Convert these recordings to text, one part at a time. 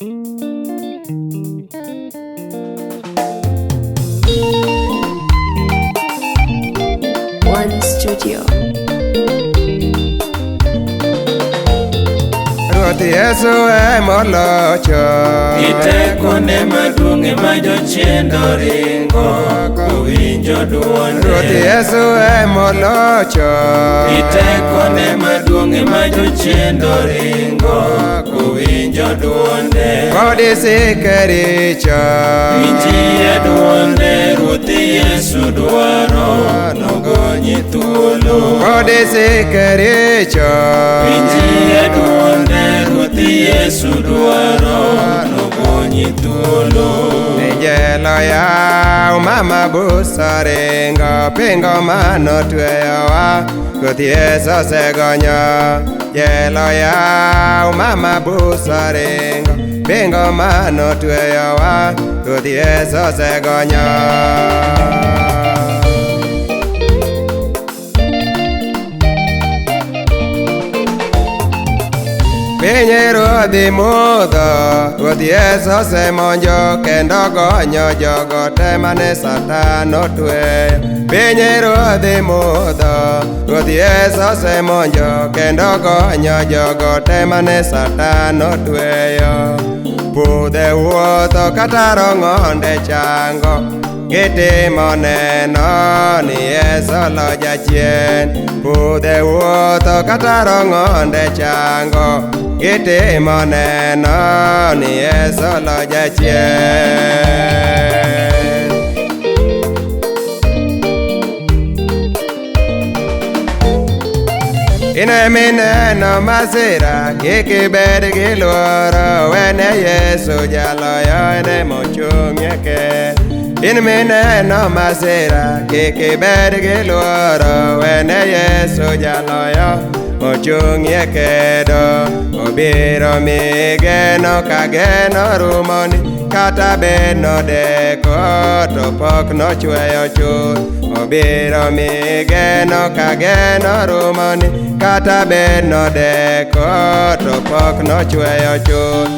One Studio. Ruoth Yesu emolocho. Gitekone maduong' ema jochiende ringo kowinjo duonde. Ruoth Yesu emolocho. Gitekone maduong' ema jochiende ringo kowinjo duonde. Kod isike richo. Winjie duonde Ruoth Yesu dwaro nogonyi thuolo. Kod isike richo. Winjie duonde Ruoth Yesu dwaro nogonyi thuolo. Jelo yaw mama buso ringo pingo mano tweyowa Ruoth Yesu osegonyo. Jelo yaw mama buso ringo pingo mano tweyowa Ruoth Yesu osegonyo. Piny ruodhi mudho, Ruoth Yesu osemonjo kendo gonyo jogo te mane Satan otweyo. Piny ruodhi mudho, Ruoth Yesu osemonjo kendo gonyo jogo te mane Satan otweyo. Pudhe wuotho kata rong'onde chango, gitimo neno ni Yesu olo jachien. Pudhe wuotho kata rong'onde chango, gitimo neno ni Yesu olo jachien. Ine mineno masira, kik ibed gi luoro, wene Yesu jaloyo ene mochung' e ker. In mineno masira, kik ibed gi luoro, wene Yesu jaloyo mochung' e kedo. Obiro miyi geno ka geno rumoni, kata bed nodeko to pok nochweyo chuth. Obiro miyi geno ka geno rumoni, kata bed nodeko to pok nochweyo chuth.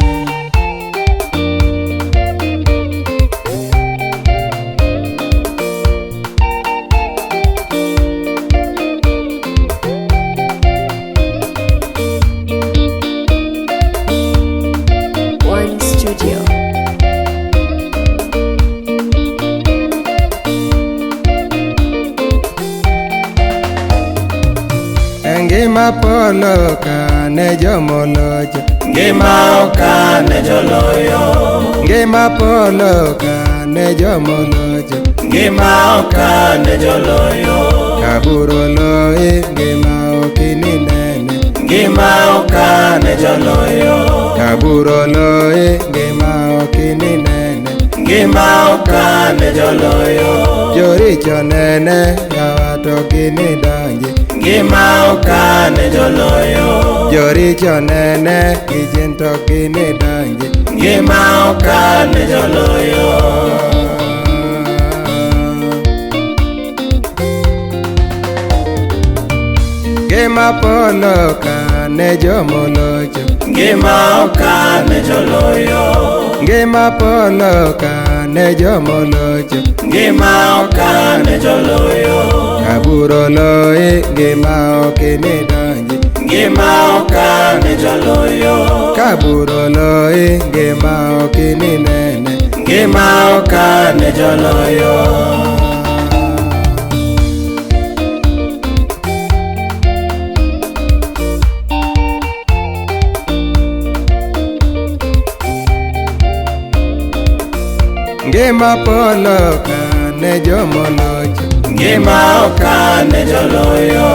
One Studio. Ngima polo ka ne jomolocho. Ngima okane joloyo. Ngima polo ka ne jomolocho. Ngima okane joloyo. Kaburo loyi ngima ok ininene. Ngima okane joloyo. Kaburo loyi ngima ok ininene. Ngima okane joloyo. Joricho nene yawa to ginidonji. Ngima okane joloyo. Joricho nene gijin to ginidonji. Ngima okane joloyo. Ngima polo ka ne jomolocho. Ngima okane joloyo. Ngima polo ka ne jomolocho. Ngima okane joloyo. Kaburo loyi ngima ok inidonji. Ngima okane joloyo. Kaburo loyi ngima ok ininene. Ngima okane joloyo. Ngima polo ka ne jomolocho. Ngima okane joloyo.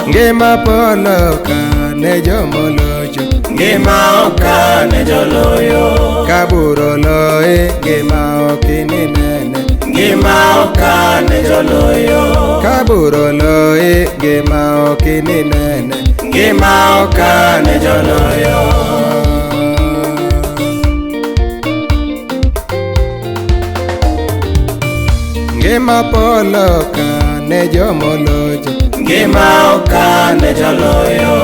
Ngima polo ka ne jomolocho. Ngima okane joloyo. Kaburo loyi ngima ok ininene. Ngima okane joloyo. Kaburo loyi ngima ok ininene. Ngima okane joloyo. Ngima polo ka ne jomolocho. Ngima okane joloyo.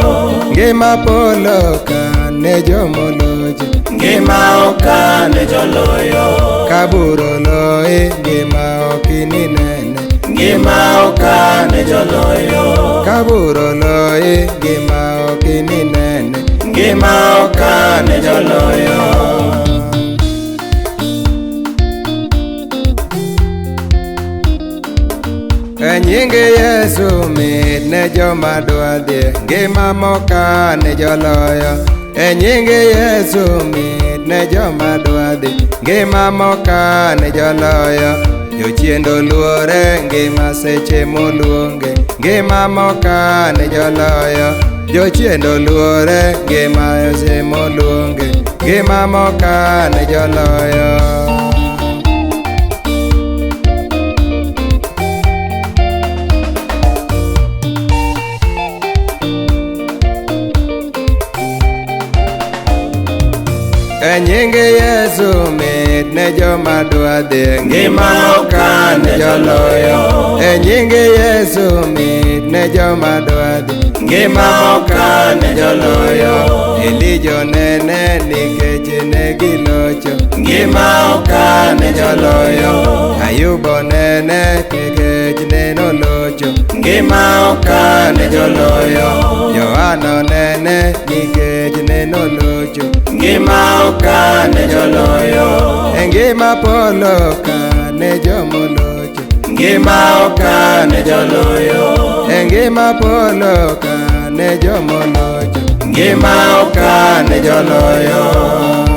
Ngima polo ka ne jomolocho. Ngima okane joloyo. Kaburo loyi ngima ok ininene. Ngima okane joloyo. Kaburo loyi ngima ok ininene. Ngima okane joloyo. E nying Yesu mit ne joma dwa dhi, ngima mokane joloyo. E nying Yesu mit ne joma dwa dhi, ngima mokane joloyo. Jochiend oluore ngima seche moluonge, ngima mokane joloyo. Jochiend oluore ngima seche moluonge, ngima mokane joloyo. E nying Yesu mit ne joma dwa dhi, Ngima okane joloyo. E nying Yesu mit ne joma dwa dhi, Ngima okane joloyo. Elijo nene nikech ne gilocho. Ngima okane joloyo. Ayubo nene nikech ne nolocho. Ngima okane joloyo. Yohana nene nikech ne nolocho. Ngima okane joloyo. E ngima polo ka ne jomolocho. Ngima okane joloyo. E ngima polo ka ne jomolocho. Ngima okane joloyo.